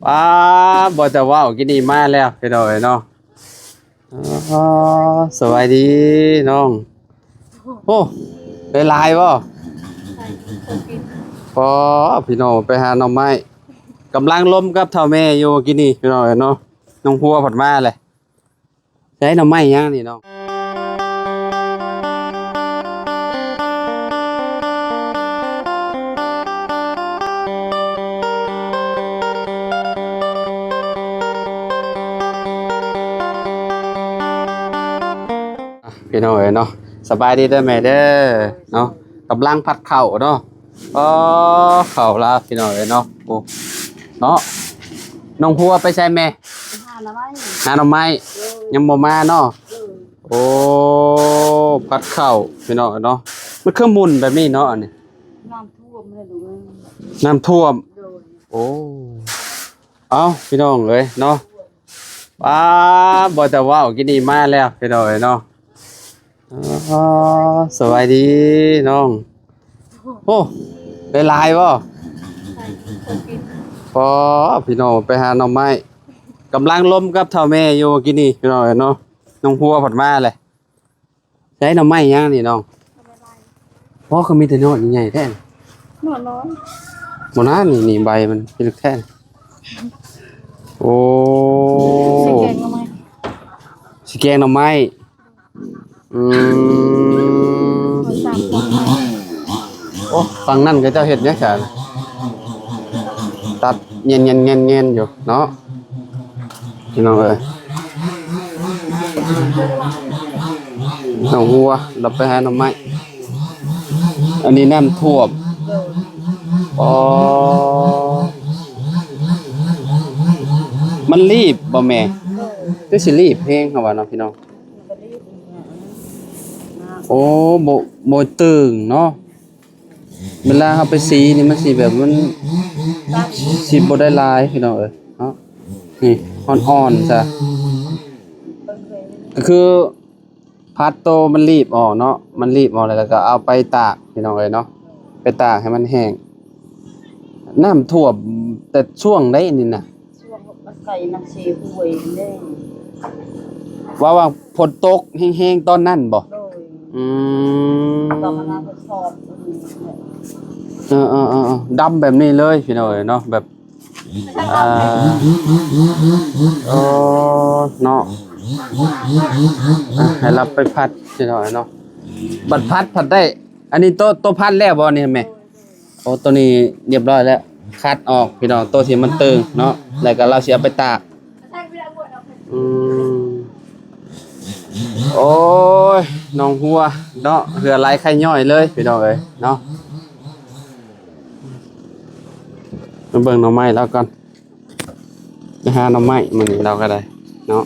ປ້າ ບໍ່ແຕ່ເວົ້າ ກິນອີ່ມມາແລ້ວ ພີ່ນ້ອງເອີຍເນາະ. ອໍ ສະບາຍດີນ້ອງ. ໂອ້ ໄດ້ຫຼາຍບໍ່? ອໍ ພີ່ນ້ອງ ໄປຫາໜໍ່ໄມ້ ກຳລັງລົມກັບເຖົ້າແມ່ຢູ່ກີ້ນີ້ ພີ່ນ້ອງເອີຍເນາະ. ນ້ອງຫົວພັດມາແຫຼະ. ໃຊ້ໜໍ່ໄມ້ຫຍັງນີ້ນ້ອງ? ພີ່ນ້ອງເອີຍເນາະ ສະບາຍດີເດີແມ່ເດີເນາະ. ກຳລັງຜັດເຂົ້າເນາະ. ອໍ ເຂົ້າລາວ ພີ່ນ້ອງເອີຍເນາະ. ໂອ້ ເນາະ ນ້ອງຫົວໄປໃສແມ່? ໄປຫາໜໍ່ໄມ້ ຫາໜໍ່ໄມ້. ໂດຍ ຍັງບໍ່ມາເນາະ. ໂດຍ ໂອ້ ຜັດເຂົ້າ ພີ່ນ້ອງເອີຍເນາະ. ມັນຄືໝຸ່ນແບບນີ້ເນາະ ອັນນີ້ ນ້ຳຖ້ວມເລີຍລູກເອີຍ ນ້ຳຖ້ວມ. ໂດຍ ໂອ້ ເອົ້າ ພີ່ນ້ອງເອີຍເນາະ. ປ້າ ບໍ່ແຕ່ເວົ້າ ກິນອີ່ມມາແລ້ວ ພີ່ນ້ອງເອີຍເນາະ. ອໍ ສະບາຍດີນ້ອງ. ໂອ້ ໄດ້ຫຼາຍບໍ່? ອໍ ພີ່ນ້ອງ ໄປຫາໜໍ່ໄມ້ ກຳລັງລົມກັບເຖົ້າແມ່ຢູ່ກີ້ນີ້ ພີ່ນ້ອງເອີຍເນາະ. ນ້ອງຫົວພັດມາແຫຼະ. ໃຊ້ໜໍ່ໄມ້ຫຍັງນີ້ນ້ອງ? ໜໍ່ໄມ້ລາຍ. ອໍ ຄືມີແຕ່ຍອດໃຫຍ່ແທ້. ໜໍ່ນ້ອຍ. ບໍ່ນາ ນີ້ ນີ້ໃບມັນເປັນແທ້. ໂອ້ ຊິແກງໜໍ່ໄມ້ ຊິແກງໜໍ່ໄມ້. ອືມ ໂອ້ ຝັ່ງນັ້ນເຂົາເຈົ້າເຮັດຫຍັງຊະ? ຕັດແງ່ນໆໆໆຢູ່ເນາະ ພີ່ນ້ອງເອີຍ. ນ້ອງຫົວ ລາວໄປຫາໜໍ່ໄມ້. ອັນນີ້ນ້ຳຖ້ວມ. ອໍ ມັນລີບບໍ່ແມ່? ຄືຊິລີບແຮງເຮົາວ່າເນາະ ພີ່ນ້ອງ. ໂອ້ ບໍ່ ບໍ່ຕຶງເນາະ. ເວລາເຮົາໄປສີນີ້ ມັນຊິແບບ ມັນຊິບໍ່ໄດ້ຫຼາຍ ພີ່ນ້ອງເອີຍເນາະ. ນີ້ອ່ອນໆຊະ ກໍຄືຜັດໂຕມັນລີບອອກເນາະ. ມັນລີບອອກແລ້ວກໍເອົາໄປຕາກ ພີ່ນ້ອງເອີຍເນາະ. ໄປຕາກໃຫ້ມັນແຫ້ງ. ນ້ຳຖ້ວມແຕ່ຊ່ວງໃດນີ້ນະ? ຊ່ວງມັນໄກນຳເຊຫ້ວຍເດ້. ວ່າ ວ່າຝົນຕົກແຮງໆຕອນນັ້ນບໍ່? ໂດຍ ອືມ ກໍມານ້ຳມັນຊອດ. ເອີໆໆໆ ດຳແບບນີ້ເລີຍ ພີ່ນ້ອງເອີຍເນາະ. ແບບ ອ່າ ໂອ້ ເນາະ ໃຫ້ລາວໄປຜັດ ພີ່ນ້ອງເອີຍເນາະ. ບັດຜັດ ຜັດໄດ້ ອັນນີ້ໂຕ ໂຕພັດແລ້ວບໍ່ນີ້ແມ່? ໂອ້ ໂຕນີ້ຮຽບຮ້ອຍແລ້ວ. ຄັດອອກ ພີ່ນ້ອງ ໂຕທີ່ມັນຕຶງເນາະ ແລ້ວກໍລາວຊິເອົາໄປຕາກ. ອືມ ໂອ້ຍ ນ້ອງຫົວເນາະ ເຫື່ອໄຫຼໄຄຍ້ອຍເລີຍ ພີ່ນ້ອງເອີຍເນາະ. ມາເບິ່ງໜໍ່ໄມ້ລາວກ່ອນ. ໄປຫາໜໍ່ໄມ້ມື້ນີ້ລາວກໍໄດ້ເນາະ.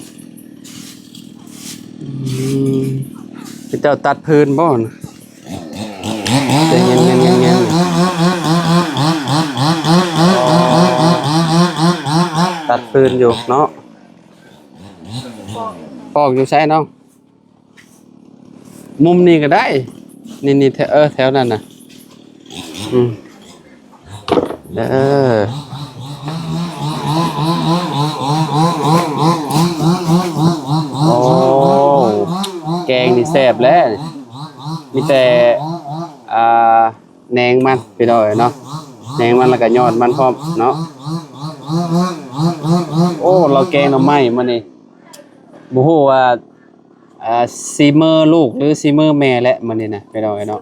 ອືມ ເຂົາເຈົ້າຕັດຟືນບໍ່ນະ? ແຕ່ເຢັນໆໆໆ ຕັດຟືນຢູ່ເນາະ. ປອກຢູ່ໃສນ້ອງ? ມຸມນີ້ກໍໄດ້ ນີ້ໆ ແຖວ ເອີ ແຖວນັ້ນນະ. ອືມ ເອີ ໂອ້ ແກງນີ້ແຊບແລ້ວ. ມີແຕ່ ອ່າ ແໜງມັນ ພີ່ນ້ອງເອີຍເນາະ, ແໜງມັນ ແລ້ວກໍຍອດມັນພ້ອມເນາະ. ໂອ້ ລາວແກງໜໍ່ໄມ້ມື້ນີ້ ບໍ່ຮູ້ວ່າ ອ່າ ສີມືລູກ ຫຼື ສີມືແມ່ແຫຼະ ມື້ນີ້ນະ ພີ່ນ້ອງເອີຍເນາະ.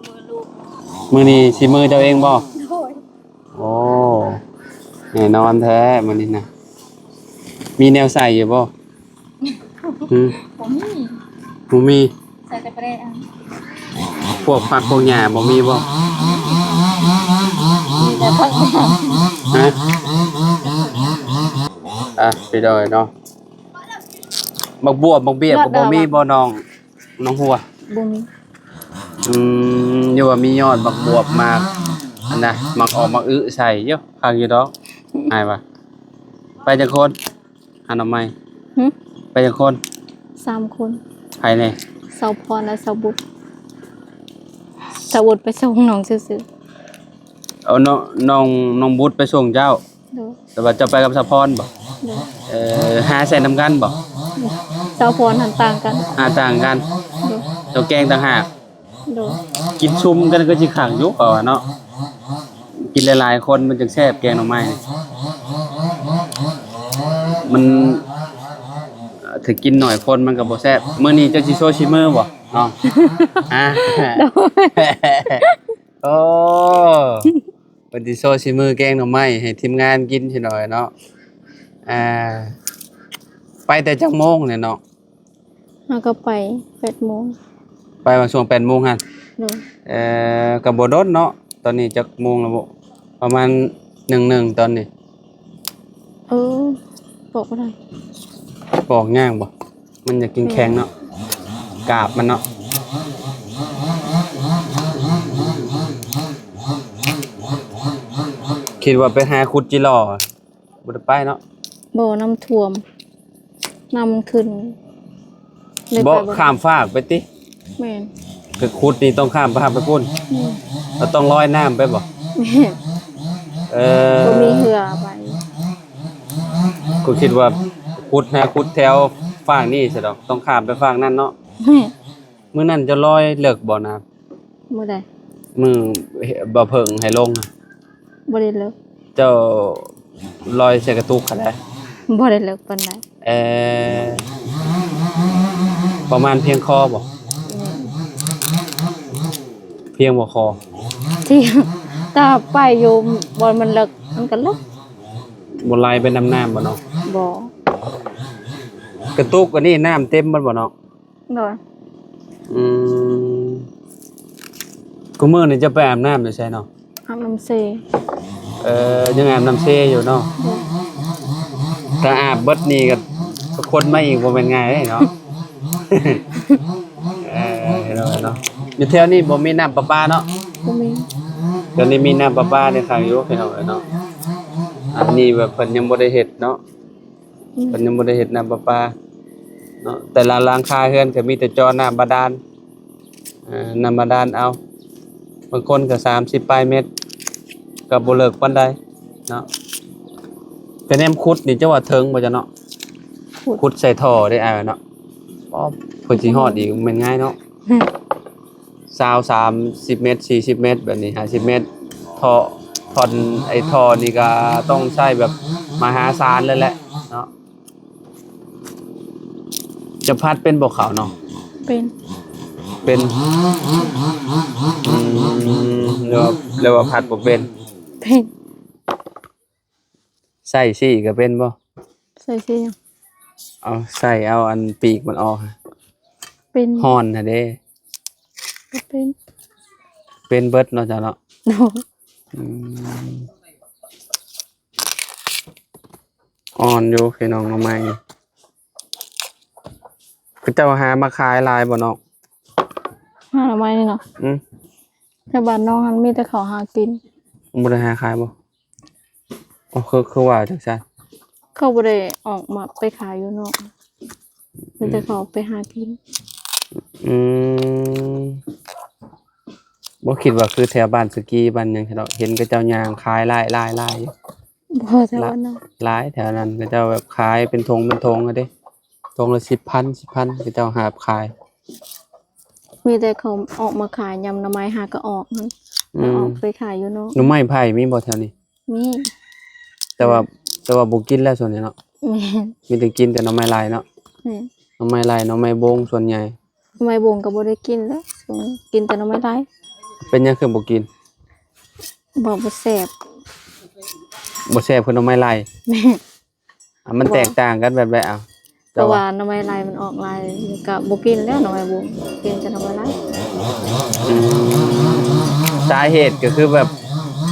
ມື້ນີ້ສີມືເຈົ້າເອງບໍ່? ໂດຍ. ໂອ້ ແນ່ນອນແທ້ມື້ນີ້ນະ. ມີແນວໃສ່ຢູ່ບໍ່? ຫືມ? ບໍ່ມີ ບໍ່ມີ. ໃສ່ແຕ່ປາແດກ. ພວກຜັກພວກຫຍ້າບໍ່ມີບໍ່? ມີແຕ່ຜັກຫຍ້າ. ຮະ? ອ່ະ ໄປເດີເນາະ. ໝາກບວບ ໝາກບຽບກໍບໍ່ມີບໍ່ນ້ອງ ນ້ອງຫົວ? ບໍ່ມີ. ອືມ ຢູ່ວ່າມີຍອດໝາກບວບ ໝາກ ອັນນະ ໝາກອອກໝາກອຶໃສ່ຢູ່ ຄັກຢູ່ດອກ. ອ້າຍວ່າ ໄປຈັກຄົນ ຫາໜໍ່ໄມ້? ຫຶ? ໄປຈັກຄົນ? ສາມຄົນ. ໃຜແດ່? ສາວພອນ ແລະ ສາວບຸດ. ສາວບຸດໄປສົ່ງນ້ອງຊື່ໆ. ເອົາ ນ້ອງ ນ້ອງ ນ້ອງບຸດໄປສົ່ງເຈົ້າ? ໂດຍ ແຕ່ວ່າເຈົ້າໄປກັບສາວພອນບໍ່? ໂດຍ ເອີ ຫາໃສ່ນຳກັນບໍ່? ສາວພອນຫັ້ນຕ່າງກັນ ຫາຕ່າງກັນ ໂດຍ ເຈົ້າແກງຕ່າງຫາກ ໂດຍ ກິນຊຸມກັນກໍຊິຄັກຢູ່ ເພາະວ່າເນາະ ກິນຫຼາຍໆຄົນມັນຈຶ່ງແຊບ ແກງໜໍ່ໄມ້ນີ້ ມັນ ເອີ ຖ້າກິນໜ້ອຍຄົນມັນກໍບໍ່ແຊບ. ມື້ນີ້ເຈົ້າຊິໂຊສີມືບໍ່ເນາະ? ຮະ? ໂດຍ ໂອ້ ເພິ່ນຊິໂຊສີມືແກງໜໍ່ໄມ້ໃຫ້ທີມງານກິນຊິໜ້ອຍເນາະ. ອ່າ ໄປແຕ່ຈັກໂມງແຫຼະເນາະ? ເຮົາກໍໄປແປດໂມງ ໄປວ່າຊ່ວງແປດໂມງຫັ້ນ ໂດຍ ເອີ ກໍບໍ່ດົນເນາະ. ຕອນນີ້ຈັກໂມງແລ້ວບໍ່? ປະມານໜຶ່ງໜຶ່ງຕອນນີ້. ເອີ ບອກບໍ່ໄດ້ ບອກຍາກບໍ່? ມັນຢາກກິນແຂງເນາະ ກາບມັນເນາະ. ຄິດວ່າໄປຫາຂຸດຈີຫຼໍ່ ບໍ່ໄດ້ໄປເນາະ. ບໍ່ ນ້ຳຖ້ວມ ນ້ຳມັນຂຶ້ນ ເລີຍ ບໍ່ ໄປບໍ່ໄດ້ ຂ້າມຟາກໄປຕິ? ແມ່ນ ໄປຂຸດນີ້ຕ້ອງຂ້າມຟາກໄປພຸ້ນ. ແມ່ນ ເຮົາຕ້ອງລອຍນ້ຳໄປບໍ່? ແມ່ນ ເອີ ບໍ່ມີເຮືອໄປ. ກູຄິດວ່າຂຸດຫາຂຸດແຖວຟາກນີ້ຊະດອກ ຕ້ອງຂ້າມໄປຟາກນັ້ນເນາະ. ແມ່ນ ມື້ນັ້ນເຈົ້າລອຍເລິກບໍ່ນ້ຳ? ມື້ໃດ? ມື້ບ່າວເຜິ້ງໃຫ້ລົງ. ບໍ່ໄດ້ເລິກ. ເຈົ້າລອຍໃສ່ກະຕຸກຫັ້ນໃດ? ບໍ່ໄດ້ເລິກປານໃດ. ເອີ ປະມານພຽງຄໍບໍ່? ແມ່ນ ພຽງບໍ່ຄໍ? ພຽງ ຖ້າໄປຢູ່ບ່ອນມັນເລິກ ມັນກໍເລິກ. ບໍ່ໄຫຼໄປນຳນ້ຳບໍ່ເນາະ? ບໍ່. ກະຕຸກອັນນີ້ນ້ຳເຕັມໝົດບໍ່ເນາະ? ໂດຍ ອືມ ຄູ່ມື້ນີ້ເຈົ້າໄປອາບນ້ຳຢູ່ໃສເນາະ? ອາບນ້ຳເຊ. ເອີ ຍັງອາບນ້ຳເຊຢູ່ເນາະ? ໂດຍ ຖ້າອາບເບິດນີ້ກໍຄົນມາອີກ ບໍ່ແມ່ນງ່າຍເດ້ເນາະ. ເອີ ເນາະ ຢູ່ແຖວນີ້ບໍ່ມີນ້ຳປະປາເນາະ? ບໍ່ມີ. ແຖວນີ້ມີນ້ຳປະປານີ້ຄັກຢູ່ ພີ່ນ້ອງເອີຍເນາະ. ອັນນີ້ແບບເພິ່ນຍັງບໍ່ໄດ້ເຮັດເນາະ. ອືມ ເພິ່ນຍັງບໍ່ໄດ້ເຮັດນ້ຳປະປາເນາະ. ແຕ່ລະຫຼັງຄາເຮືອນກໍມີແຕ່ເຈາະນ້ຳບາດານ ເອີ ນ້ຳບາດານເອົາ. ບາງຄົນກໍສາມສິບປາຍເມັດ ກໍບໍ່ເລິກປານໃດເນາະ. ກະແນມຂຸດນີ້ ເຈົ້າວ່າເຖິງບໍ່ຈັກເນາະ? ຂຸດ ຂຸດໃສ່ທໍ່ເດ້ອ້າຍເນາະ. ອໍ ເພິ່ນຊິຮອດອີກ ແມ່ນງ່າຍເນາະ. ຊາວ ສາມສິບເມັດ ສີ່ສິບເມັດ ແບບນີ້ ຫ້າສິບເມັດ. ທໍ່ ທ່ອນ ໄອ້ທໍ່ນີ້ກໍຕ້ອງໃຊ້ແບບມະຫາສານເລີຍແຫຼະເນາະ. ເຈົ້າຜັດເປັນບໍ່ເຂົ້າເນາະ? ເປັນ ເປັນ. ອືມ ຫຼືວ່າ ຫຼືວ່າຜັດບໍ່ເປັນ? ເປັນ. ໃສ່ຊີ້ກໍເປັນບໍ່? ໃສ່ຊີ້ຫຍັງ? ເອົາ ໃສ່ເອົາອັນປີກມັນອອກ. ເປັນ. ຮ່ອນຫັ້ນເດ້? ກໍເປັນ. ເປັນເບິດເນາະເຈົ້າເນາະ? ໂດຍ. ອືມ ອ່ອນຢູ່ພີ່ນ້ອງ ໜໍ່ໄມ້. ເຂົາເຈົ້າຫາມາຂາຍຫຼາຍບໍ່ນ້ອງ? ຫາໜໍ່ໄມ້ນີ້ເນາະ? ອືມ ແຖວບ້ານນ້ອງຫັ້ນມີແຕ່ເຂົາຫາກິນ. ບໍ່ໄດ້ຫາຂາຍບໍ່? ອໍ ຄື ຄືວ່າຈັ່ງຊັ້ນ? ເຂົາບໍ່ໄດ້ອອກມາໄປຂາຍຢູ່ນອກ ມີແຕ່ເຂົາໄປຫາກິນ. ອືມ ບໍ່ຄິດວ່າຄືແຖວບ້ານສຸກີ ບ້ານຫຍັງເນາະ ເຫັນເຂົາເຈົ້າຍ່າງຂາຍຫຼາຍໆໆຢູ່. ບໍ່ ແຖວນັ້ນ ຫຼາຍ ແຖວນັ້ນເຂົາເຈົ້າແບບຂາຍເປັນຖົງເປັນຖົງຫັ້ນເດ້ ຖົງລະສິບພັນ ສິບພັນ ເຂົາເຈົ້າຫາບຂາຍ. ມີແຕ່ເຂົາອອກມາຂາຍຍາມໜໍ່ໄມ້ຫາກໍອອກຫັ້ນ ອືມ ອອກໄປຂາຍຢູ່ນອກ. ໜໍ່ໄມ້ໄຜ່ມີບໍ່ແຖວນີ້? ມີ ແຕ່ວ່າ ແຕ່ວ່າບໍ່ກິນແລ້ວສ່ວນໃຫຍ່ເນາະ. ແມ່ນ ມີແຕ່ກິນແຕ່ໜໍ່ໄມ້ໄລ່ເນາະ. ແມ່ນ ໜໍ່ໄມ້ໄລ່ ໜໍ່ໄມ້ບົງສ່ວນໃຫຍ່. ໜໍ່ໄມ້ບົງກໍບໍ່ໄດ້ກິນແລ້ວ ຊ່ວງນີ້ກິນແຕ່ໜໍ່ໄມ້ໄລ່. ເປັນຫຍັງຄືບໍ່ກິນ? ບໍ່ ບໍ່ແຊບ. ບໍ່ແຊບຄືໜໍ່ໄມ້ໄລ່? ແມ່ນ. ອ່າ ມັນແຕກຕ່າງກັນແບບໃດ? ເອົາ ເພາະວ່າໜໍ່ໄມ້ໄລ່ມັນອອກຫຼາຍ ກໍບໍ່ກິນແລ້ວໜໍ່ໄມ້ບົງ ກິນແຕ່ໜໍ່ໄມ້ໄລ່. ອືມ ສາເຫດກໍຄືແບບ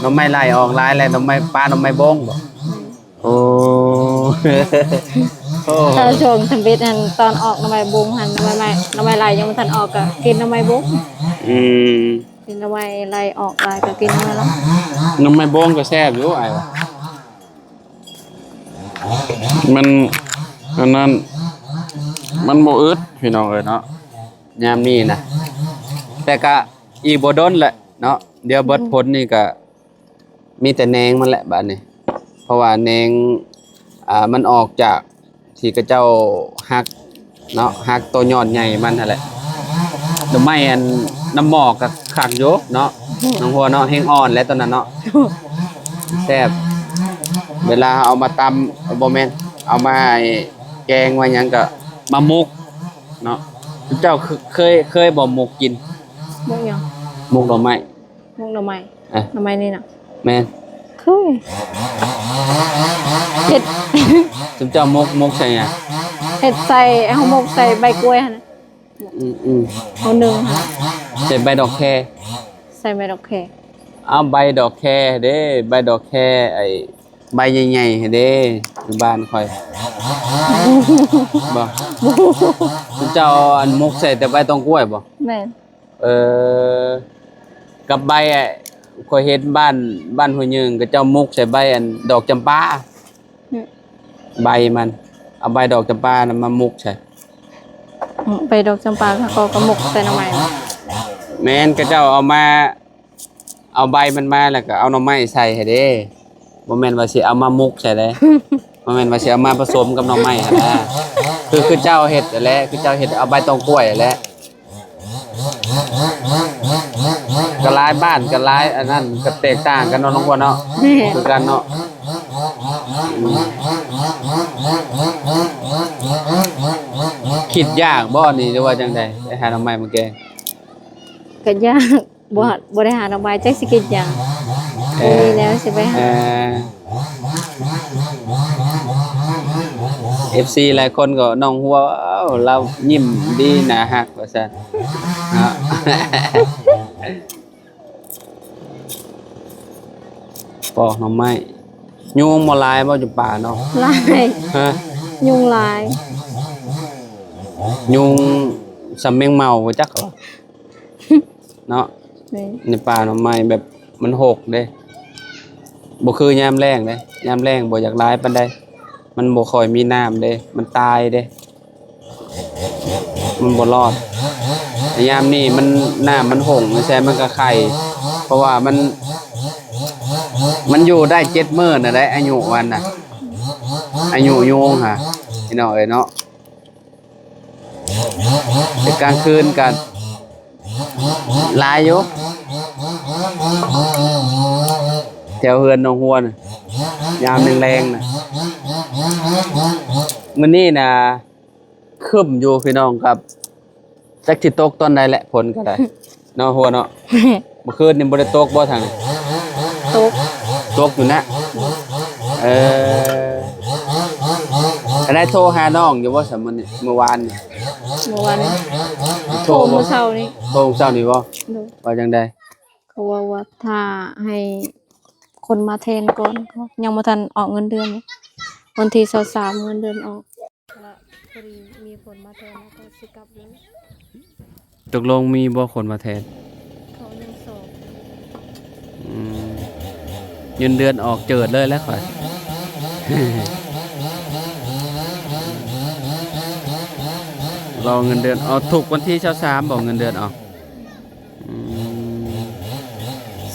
ໜໍ່ໄມ້ໄລ່ອອກຫຼາຍ ແລ້ວໜໍ່ໄມ້ ປາໜໍ່ໄມ້ບົງບໍ່? ໂອ້ ໂອ້ ຖ້າຊ່ວງທຳອິດຫັ້ນ ຕອນອອກໜໍ່ໄມ້ບົງຫັ້ນ ໜໍ່ໄມ້ ໜໍ່ໄມ້ໄລ່ຍັງບໍ່ທັນອອກ ກໍກິນໜໍ່ໄມ້ບົງ. ອືມ ກິນໜໍ່ໄມ້ໄລ່ອອກຫຼາຍ ກໍກິນໜໍ່ໄມ້ໄລ່. ໜໍ່ໄມ້ບົງກໍແຊບຢູ່ອ້າຍວ່າ. ມັນ ອັນນັ້ນ ມັນບໍ່ອຶດ ພີ່ນ້ອງເອີຍເນາະ ຍາມນີ້ນະ. ແຕ່ກະອີກບໍ່ດົນແຫຼະເນາະ ດຽວເບິດ ອືມ ຜົນນີ້ກະມີແຕ່ແໜງມັນແຫຼະບາດນີ້. ເພາະວ່າແໜງ ອ່າ ມັນອອກຈາກທີ່ເຂົາເຈົ້າຫັກເນາະ ຫັກໂຕຍອດໃຫຍ່ມັນຫັ້ນແຫຼະ. ດອກໄມ້ອັນນ້ຳໝໍກະຄັກຢູ່ເນາະ ນ້ອງຫົວເນາະ ແຮງອ່ອນແຫຼະຕອນນັ້ນເນາະ ແຊບ. ເວລາເຮົາເອົາມາຕຳ ບໍ່ແມ່ນ ເອົາມາແກງມາຫຍັງກະມາໝົກເນາະ. ເຈົ້າເຄີຍ ເຄີຍບໍ່ໝົກກິນ? ໝົກຫຍັງ? ໝົກໜໍ່ໄມ້. ໝົກໜໍ່ໄມ້. ເອີ ໜໍ່ໄມ້ນີ້ນະ? ແມ່ນ. ເຄີຍ. ເຮັດ ຊຸມເຈົ້າໝົກ ໝົກໃສ່ຫຍັງ? ເຮັດໃສ່ ເຮົາໝົກໃສ່ໃບກ້ວຍຫັ້ນນະ. ອືມໆ ເຮົາໜຶ້ງ ໃສ່ໃບດອກແຄ. ໃສ່ໃບດອກແຄ. ເອົາໃບດອກແຄເດ້ ໃບດອກແຄ ໄອ້ໃບໃຫຍ່ໆຫັ້ນເດ້ ຢູ່ບ້ານຂ້ອຍ. ບໍ່ ເຈົ້າອັນໝົກໃສ່ແຕ່ໃບຕອງກ້ວຍບໍ່? ແມ່ນ. ເອີ ກັບໃບ ຂ້ອຍເຫັນບ້ານ ບ້ານຫ້ວຍຍືງ ເຂົາເຈົ້າໝົກໃສ່ໃບອັນດອກຈຳປາ. ອືມ ໃບມັນ ເອົາໃບດອກຈຳປານັ້ນມາໝົກໃສ່. ອືມ ໃບດອກຈຳປາເຂົາກໍໝົກໃສ່ໜໍ່ໄມ້. ແມ່ນ ເຂົາເຈົ້າເອົາມາ ເອົາໃບມັນມາ ແລ້ວກໍເອົາໜໍ່ໄມ້ໃສ່ຫັ້ນເດ້. ບໍ່ແມ່ນວ່າຊິເອົາມາໝົກໃສ່ເດ້ ບໍ່ແມ່ນວ່າຊິເອົາມາປະສົມກັບໜໍ່ໄມ້ຫັ້ນນະ. ຄື ຄືເຈົ້າເຮັດຫັ້ນແຫຼະ ຄືເຈົ້າເຮັດເອົາໃບຕອງກ້ວຍຫັ້ນແຫຼະ. ກໍຫຼາຍບ້ານ ກໍຫຼາຍອັນນັ້ນ ກໍແຕກຕ່າງກັນເນາະ ນ້ອງຫົວເນາະ. ແມ່ນ ຄືກັນເນາະ. ອືມ ຄິດຍາກບໍ່ນີ້ ຫຼືວ່າຈັ່ງໃດ ໄປຫາໜໍ່ໄມ້ມາແກງ? ກໍຍາກ. ບໍ່ ອືມ ບໍ່ໄດ້ຫາໜໍ່ໄມ້ ຈັກຊິກິນຫຍັງ. ເອີ ບໍ່ມີແນວຊິໄປຫາ. ເອີ ເອັຟຊີຫຼາຍຄົນກໍນ້ອງຫົວ ເອົ້າ ລາວຍິ້ມດີໜ້າຮັກວ່າຊັ້ນເນາະ. ປອກໜໍ່ໄມ້ ຍຸງບໍ່ຫຼາຍບໍ່ຢູ່ປ່າເນາະ? ຫຼາຍ. ຮະ? ຍຸງຫຼາຍ. ຍຸງສ່ຳແມງເມົາບໍ່ຈັກຫວາ. ເນາະ. ແມ່ນ. ໃນປ່າໜໍ່ໄມ້ແບບມັນຮົກເດ້ ບໍ່ຄືຍາມແລ້ງເດ້. ຍາມແລ້ງບໍ່ຢາກຫຼາຍປານໃດ ມັນບໍ່ຄ່ອຍມີນ້ຳເດ້ ມັນຕາຍເດ້ ມັນບໍ່ລອດ. ແຕ່ຍາມນີ້ມັນ ນ້ຳມັນຫົ່ງ ແຊມັນກໍໄຂ່ ເພາະວ່າມັນ ມັນຢູ່ໄດ້ເຈັດມື້ນະໄດ໋ ອາຍຸມັນນະ ອາຍຸຍຸງຫະ ພີ່ນ້ອງເອີຍເນາະ. ແຕ່ກາງຄືນກໍຫຼາຍຢູ່ ແຖວເຮືອນນ້ອງຫົວນະ ຍາມແລງໆນະ. ມື້ນີ້ນະຄຶ້ມຢູ່ພີ່ນ້ອງ ກັບ ຈັກຊິຕົກຕອນໃດແຫຼະ ຝົນກໍໄດ້ ເນາະ ຫົວເນາະ. ເມື່ອຄືນນີ້ບໍ່ໄດ້ຕົກບໍ່ທາງນີ້? ຕົກ ຕົກຢູ່ນະ. ເອີ ອັນໃດໂທຫານ້ອງຢູ່ບໍ່ຊະມື້ນີ້ ມື້ວານນີ້? ມື້ວານນີ້ ໂທ ໂທມື້ເຊົ້ານີ້. ໂທມື້ເຊົ້ານີ້ບໍ່? ໂດຍ. ວ່າຈັ່ງໃດ? ເຂົາເວົ້າວ່າຖ້າໃຫ້ຄົນມາແທນກ່ອນ ຍັງບໍ່ທັນອອກເງິນເດືອນ ວັນທີຊາວສາມເງິນເດືອນອອກ. ລະພໍດີມີຄົນມາແທນ ລະກໍຊິກັບເລີຍ. ຕົກລົງມີບໍ່ຄົນມາແທນ? ເຂົາຍັງສອບ. ອືມ ເງິນເດືອນອອກເຈີດເລີຍແຫຼະຂ້ອຍ. ລໍເງິນເດືອນອອກ ທຸກວັນທີຊາວສາມບໍ່ ເງິນເດືອນອອກ? ອືມ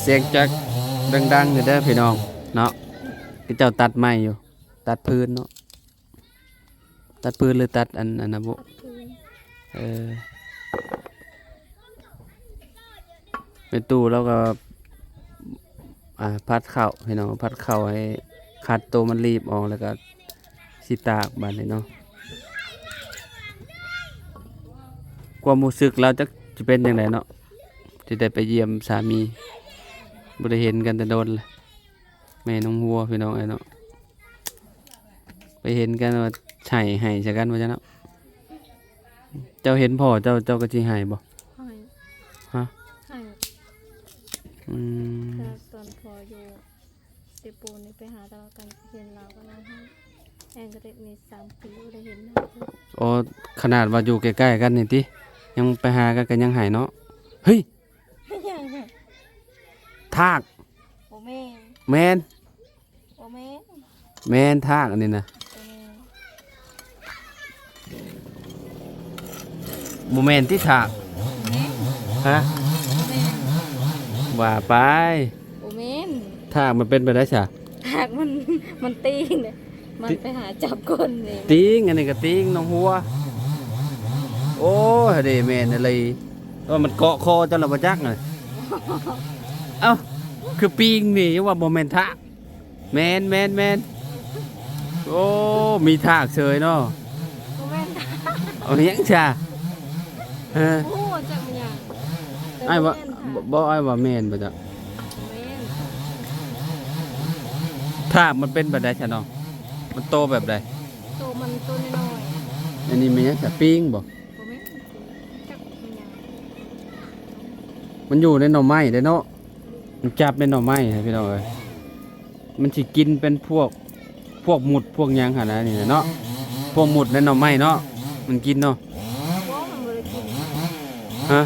ສຽງຈັກດັງໆຢູ່ເດີພີ່ນ້ອງເນາະ. ເຂົາເຈົ້າຕັດໄມ້ຢູ່ ຕັດພື້ນເນາະ. ຕັດພື້ນ ຫຼື ຕັດອັນ ອັນນັ້ນບໍ່? ຕັດພື້ນ. ເອີ ແມ່ຕູ້ລາວກໍ ອ່າ ຜັດເຂົ້າ ພີ່ນ້ອງ ຜັດເຂົ້າໃຫ້ຄັດໂຕມັນລີບອອກ ແລ້ວກໍຊິຕາກບາດນີ້ເນາະ. ຄວາມຮູ້ສຶກລາວຈັກຊິເປັນຈັ່ງໃດເນາະ ທີ່ໄດ້ໄປຢ້ຽມສາມີ ບໍ່ໄດ້ເຫັນກັນແຕ່ດົນລະ. ແມ່ນ້ອງຫົວ ພີ່ນ້ອງເອີຍເນາະ ໄປເຫັນກັນວ່າໄຫ້ ໄຫ້ໃສ່ກັນວ່າຊັ້ນເນາະ. ເຈົ້າເຫັນພໍ່ເຈົ້າ ເຈົ້າກໍຊິໄຫ້ບໍ່? ໄຫ້. ຮະ? ໄຫ້. ອືມ ແຕ່ຕອນພໍ່ຢູ່ເຊໂປນນີ້ ໄປຫາຕະຫຼາດການເຫັນລາວກໍຮ້ອງໄຫ້. ແອງກໍໄດ້ມີສາມປີບໍ່ໄດ້ເຫັນໜ້າເທື່ອ. ອໍ ຂະໜາດວ່າຢູ່ໃກ້ໆກັນນີ້ຕິ ຍັງໄປຫາກັນກໍຍັງໄຫ້ເນາະ. ເຮີ້ຍ ຫຍັງ? ທາກ. ບໍ່ແມ່ນ. ແມ່ນ. ບໍ່ແມ່ນ. ແມ່ນທາກອັນນີ້ນະ. ບໍ່ແມ່ນ. ບໍ່ແມ່ນຕິທາກ? ຮະ? ບໍ່ແມ່ນ. ວ່າໄປ. ບໍ່ແມ່ນ. ທາກມັນເປັນແບບໃດຊະ? ທ ກ ມັນ ມັນຕີງເດ້ ມັນໄປຫາຈັບຄົນນີ້ ຕີງ ອັນນີ້ກໍຕີງນ້ອງຫົວ. ໂອ້ຍ ເດ ແມ່ນອີ່ຫຼີ ວ່າມັນເກາະຄໍເຈົ້າລະບໍ່ຈັກນະ. ເອົ້າ ຄືປີງນີ້ ຍັງວ່າບໍ່ແມ່ນທາກ. ແມ່ນ ແມ່ນ ແມ່ນ. ໂອ້ ມີທາກເສີຍເນາະ. ບໍ່ແມ່ນທາກ ເອົາຫຍັງຊະ? ຮະ? ໂອ້ ຈັກແມ່ນຫຍັງ ແຕ່ ອ້າຍວ່າ ບໍ່ແມ່ນທາກ ບໍ່ ອ້າຍວ່າແມ່ນບໍ່ຈັກ. ແມ່ນ. ທາກມັນເປັນແບບໃດຊະນ້ອງ? ມັນໂຕແບບໃດ? ໂຕມັນໂຕນ້ອຍໆ. ອັນນີ້ແມ່ນຫຍັງຊະ? ປີງບໍ່? ບໍ່ແມ່ນ ຈັກແມ່ນຫຍັງ. ມັນຢູ່ໃນໜໍ່ໄມ້ເດ້ເນາະ. ມັນຈັບໃນໜໍ່ໄມ້ ພີ່ນ້ອງເອີຍ. ມັນຊິກິນເປັນພວກ ພວກໝຸດພວກຫຍັງຫັ້ນນະ ນີ້ນະເນາະ. ພວກໝຸດໃນໜໍ່ໄມ້ເນາະ ມັນກິນເນາະ. ບໍ່ ມັນບໍ່ໄດ້ກິນ. ຮະ?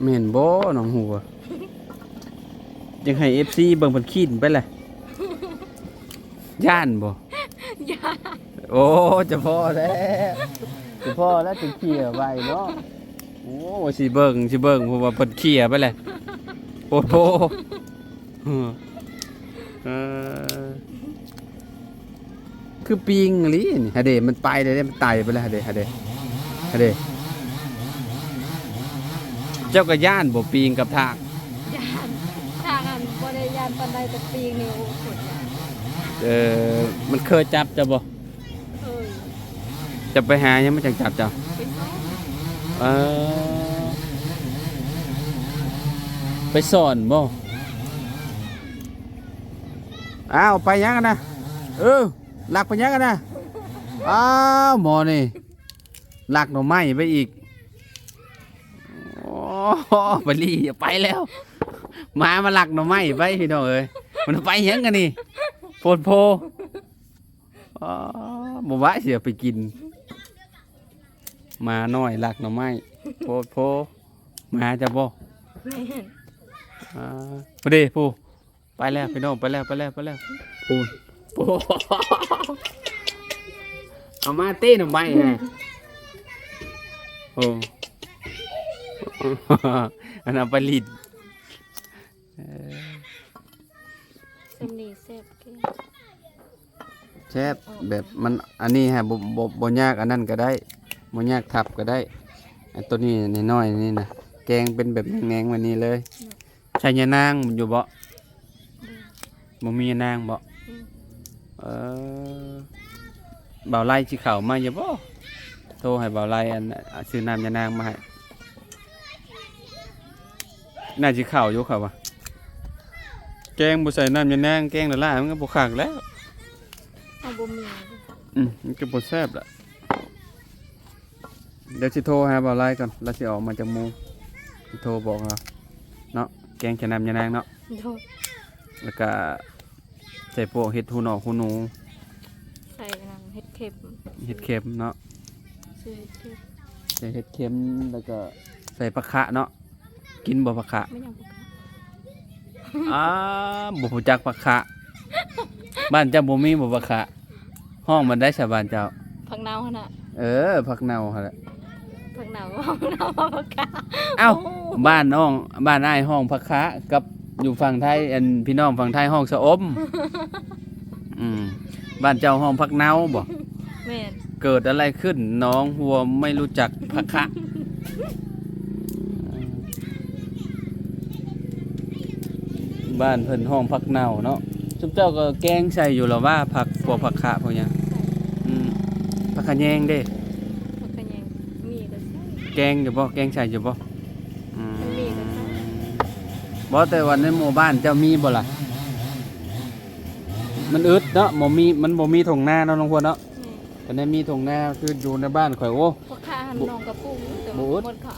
ແມ່ນບໍ່ນ້ອງຮູ້ບໍ່? ຢາກໃຫ້ເອັຟຊີເບິ່ງເພິ່ນຂີ້ນໄປແຫຼະ. ຢ້ານບໍ່? ຢ້ານ. ໂອ້ ຈະພໍແລ້ວ ຈະພໍແລ້ວ ຈະເຂ່ຍໄວເນາະ. ໂອ້ ຊິເບິ່ງ ຊິເບິ່ງ ເພາະວ່າເພິ່ນເຂ່ຍໄປແຫຼະ. ໂອ້ໂຫ ເອີ ຄືປີງອີ່ຫຼີນີ້. ຫາເດ ມັນໄປແລ້ວເດ້ ມັນໄຕໄປແລ້ວ. ຫາເດ ຫາເດ ຫາເດ. ເຈົ້າກໍຢ້ານບໍ່ ປີງກັບທາກ? ຢ້ານ. ທາກຫັ້ນບໍ່ໄດ້ຢ້ານປານໃດ ແຕ່ປີງນີ້ ໂອ້ ໂຄດຢ້ານ. ເອີ ມັນເຄີຍຈັບເຈົ້າບໍ່? ເຄີຍ. ເຈົ້າໄປຫາຫຍັງມັນຈັ່ງຈັບເຈົ້າ? ໄປສອນ. ເອີ ໄປສອນບໍ່? ອ້າວ ໄປຫຍັງຫັ້ນນະ? ເອີ ລັກໄປຫຍັງຫັ້ນນະ? ອ້າວ ໝໍນີ້ ລັກໜໍ່ໄມ້ໄປອີກ. ໂອ້ ໄປລີ້ ໄປແລ້ວ ໝາມາລັກໜໍ່ໄມ້ໄປ ພີ່ນ້ອງເອີຍ. ມັນໄປຫຍັງກັນນີ້? ໂພດໂພ. ອໍ ບໍ່ວ່າຊິເອົາໄປກິນ. ໝານ້ອຍລັກໜໍ່ໄມ້. ໂພດໂພ. ໝາເຈົ້າບໍ່? ແມ່ນ. ອ່າ ພຸ້ນເດ ຜູ້ ໄປແລ້ວ ພີ່ນ້ອງ ໄປແລ້ວ ໄປແລ້ວ ໄປແລ້ວ. ພຸ້ນ ໂອ້ ເອົາມາເຕະໜໍ່ໄມ້ນະ. ໂອ້ ອັນນັ້ນໄປຫຼິ້ນ. ເອີ ສ່ຳນີ້ແຊບເກັ່ງ. ແຊບ ແບບມັນ ອັນນີ້ຫາ ບໍ່ ບໍ່ ບໍ່ຍາກອັນນັ້ນກໍໄດ້ ບໍ່ຍາກທັບກໍໄດ້. ອັນໂຕນີ້ນ້ອຍໆນີ້ນະ ແກງເປັນແບບແໜງໆແບບນີ້ເລີຍ. ໃສ່ຍານາງຢູ່ບໍ່? ບໍ່ ບໍ່ມີຍານາງບໍ່? ອືມ. ເອີ ບ່າວໄລຊິເຂົ້າມາຢູ່ບໍ່? ໂທໃຫ້ບ່າວໄລ ອັນ ຊື້ນ້ຳຍານາງມາໃຫ້. ໜ້າຊິເຂົ້າຢູ່ ເຂົາວ່າ ແກງບໍ່ໃສ່ນ້ຳຍານາງ ແກງຫຼ້າໆ ມັນກໍບໍ່ຄັກແລ້ວ. ເຮົາບໍ່ມີ. ອືມ ມັນກໍບໍ່ແຊບລະ. ດຽວຊິໂທຫາບ່າວໄລກ່ອນ ລາວຊິອອກມາຈາກໝູ່ ຊິໂທບອກລາວເນາະ. ແກງໃສ່ນ້ຳຍານາງເນາະ. ໂດຍ. ແລ້ວກະໃສ່ພວກເຫັດຫູໜອກຫູໜູ. ໃສ່ອັນນັ້ນ ເຫັດເຂັມ. ເຫັດເຂັມເນາະ. ໃສ່ເຫັດເຂັມ ໃສ່ເຫັດເຂັມ ແລ້ວກໍໃສ່ຜັກຂະເນາະ. ກິນບໍ່ຜັກຂະ? ແມ່ນຫຍັງຜັກຂະ? ອ້າ ບໍ່ຮູ້ຈັກຜັກຂະ. ບ້ານເຈົ້າບໍ່ມີບໍ່ຜັກຂະ? ຮ້ອງມັນໄດ້ຊະບ້ານເຈົ້າ? ຜັກເນົ່າຫັ້ນນະ. ເອີ ຜັກເນົ່າຫັ້ນແຫຼະ. ຜັກເນົ່າ ຜັກເນົ່າ ຜັກຂະ. ເອົ້າ ໂອ້ ບ້ານນ້ອງ ບ້ານອ້າຍຮ້ອງຜັກຂະ ກັບຢູ່ຝັ່ງໄທ ອັນ ພີ່ນ້ອງຝັ່ງໄທຮ້ອງຊະອົມ. ອືມ ບ້ານເຈົ້າຮ້ອງຜັກເນົ່າບໍ່? ແມ່ນ. ເກີດອະໄລຂຶ້ນ ໜອງຫົວໄມ່ຮູ້ຈັກຜັກຂະ. ບ້ານເພິ່ນຮ້ອງຜັກເນົ່າເນາະ. ຊຸມເຈົ້າກໍແກງໃສ່ຢູ່ລະວ່າ ຜັກ ພວກຜັກຂະ ພວກຫຍັງ? ອືມ ຜັກຂະແຍງເດ້? ຜັກຂະແຍງມີກໍໃສ່. ແກງຢູ່ບໍ່? ແກງໃສ່ຢູ່ບໍ່? ອືມ ມີກໍໃສ່. ບໍ່ ແຕ່ວ່າໃນໝູ່ບ້ານເຈົ້າມີບໍ່ລະ? ມັນອຶດເນາະ ບໍ່ມີ ມັນບໍ່ມີທົ່ງນາເນາະ ນ້ອງພວນເນາະ. ແມ່ນ. ຄັນໄດ້ມີທົ່ງນາຄືຢູ່ໃນບ້ານຂ້ອຍ ໂອ້ ພວກຂ້າຫັ້ນ ບໍ່ ນ້ອງກະປູກຢູ່ ແຕ່ວ່າບໍ່ອຶດ ໝົດເຂົາ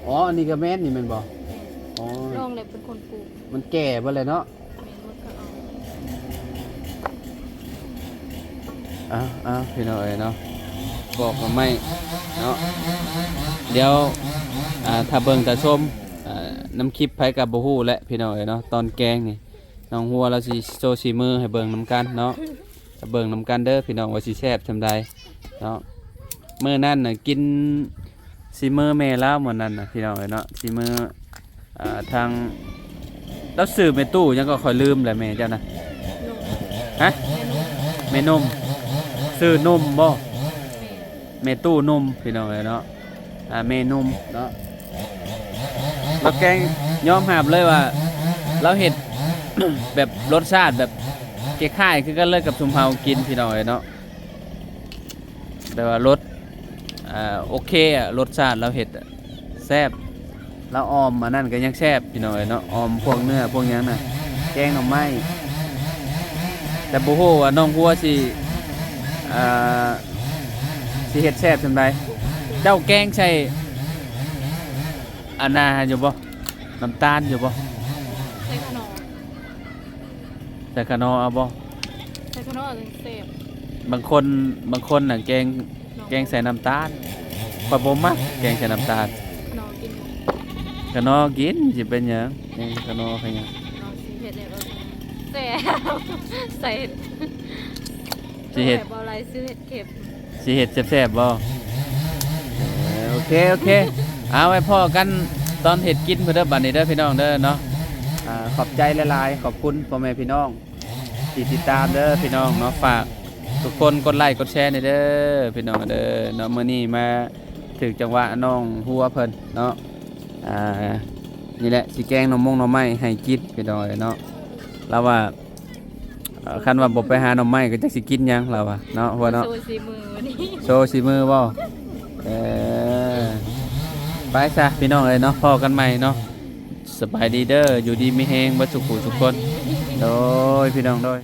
ເອົາ. ອໍ ອັນນີ້ກະແມ່ນນີ້ແມ່ນບໍ່? ແມ່ນ. ອໍ ນ້ອງແຫຼະເປັນຄົນປູກ. ມັນແກ່ເບິດແລ້ວເນາະ. ແມ່ນ ໝົດເຂົາເອົາ. ເອົາໆ ພີ່ນ້ອງເອີຍເນາະ ປອກໜໍ່ໄມ້ເນາະ. ດຽວ ອ່າ ຖ້າເບິ່ງຖ້າຊົມ ອ່າ ນຳຄລິບໃຜກະບໍ່ຮູ້ແຫຼະ ພີ່ນ້ອງເອີຍເນາະ. ຕອນແກງນີ້ ນ້ອງຫົວລາວຊິໂຊສີມືໃຫ້ເບິ່ງນຳກັນເນາະ. ເບິ່ງນຳກັນເດີພີ່ນ້ອງ ວ່າຊິແຊບສ່ຳໃດເນາະ. ມື້ນັ້ນນະກິນສີມືແມ່ລາວ ມື້ນັ້ນນະພີ່ນ້ອງເອີຍເນາະ. ສີມື ອ່າ ທາງ ລາວຊື່ແມ່ຕູ້ຫຍັງກໍຂ້ອຍລືມແຫຼະ ແມ່ເຈົ້ານະ. ຮະ? ແມ່ນຸ່ມ. ຊື່ນຸ່ມບໍ່? ແມ່ຕູ້ນຸ່ມ ພີ່ນ້ອງເອີຍເນາະ. ອ່າ ແມ່ນຸ່ມເນາະ ລາວແກງ ຍອມຮັບເລີຍວ່າ ລາວເຮັດ ແບບລົດຊາດແບບຄ້າຍໆຄືກັນເລີຍກັບຊຸມເຮົາກິນ ພີ່ນ້ອງເອີຍເນາະ. ແບບວ່າລົດ ອ່າ ໂອເຄອະ ລົດຊາດລາວເຮັດອະແຊບ. ລາວອ່ອມອັນນັ້ນກໍຍັງແຊບ ພີ່ນ້ອງເອີຍເນາະ, ອ່ອມພວກເນື້ອພວກຫຍັງນະ ແກງໜໍ່ໄມ້. ແຕ່ບໍ່ຮູ້ວ່ານ້ອງຫົວຊິ ອ່າ ຊິເຮັດແຊບສ່ຳໃດ. ເຈົ້າແກງໃສ່ອັນນັ້ນຢູ່ບໍ່? ນ້ຳຕານຢູ່ບໍ່? ໃສ່ຂະໜໍ. ໃສ່ຂະໜໍເອົາບໍ່? ໃສ່ຂະໜໍຈັ່ງແຊບ. ບາງຄົນ ບາງຄົນນະແກງ ແກງໃສ່ນ້ຳຕານ. ຂ້ອຍບໍ່ມັກແກງໃສ່ນ້ຳຕານ. ຂະໜໍກິນຢູ່. ຂະໜໍກິນ ຊິເປັນຫຍັງ? ແກງຂະໜໍເປັນຫຍັງ? ເຮົາຊິເຮັດໃຫ້ເບິ່ງ. ແຊບ. ໃສ່ ຊິເຮັດ ບໍ່ໄດ້ຊື້ເຮັດເຄັມ. ຊິເຮັດແຊບໆບໍ່? ເອີ ໂອເຄ ໂອເຄ. ເອົາ ໄວ້ພໍ້ກັນຕອນເຮັດກິນພຸ້ນເດີ ບັດນີ້ເດີ ພີ່ນ້ອງເດີເນາະ. ອ່າ ຂອບໃຈຫຼາຍໆ ຂອບຄຸນພໍ່ແມ່ພີ່ນ້ອງທີ່ຕິດຕາມເດີ ພີ່ນ້ອງເນາະ. ຝາກທຸກຄົນກົດໄລກົດແຊແດ່ເດີ ພີ່ນ້ອງເດີເນາະ. ມື້ນີ້ມາຖືກຈັງຫວະນ້ອງຫົວເພິ່ນເນາະ. ອ່າ ນີ້ແຫຼະ ຊິແກງໜໍ່ມົງໜໍ່ໄມ້ໃຫ້ກິນ ພີ່ນ້ອງເອີຍເນາະ. ລາວວ່າ ເອີ ຄັນວ່າບໍ່ໄປຫາໜໍ່ໄມ້ກໍຈັກຊິກິນຫຍັງລາວວ່າເນາະ ຫົວເນາະ. ໂຊສີມືນີ້ ໂຊສີມືບໍ່? ເອີ ໄປຊະ ພີ່ນ້ອງເອີຍເນາະ, ພໍ້ກັນໃໝ່ເນາະ. ສະບາຍດີເດີ ຢູ່ດີມີແຮງເບິດສູ່ຜູ້ສູ່ຄົນ. ໂດຍ ພີ່ນ້ອງ ໂດຍ.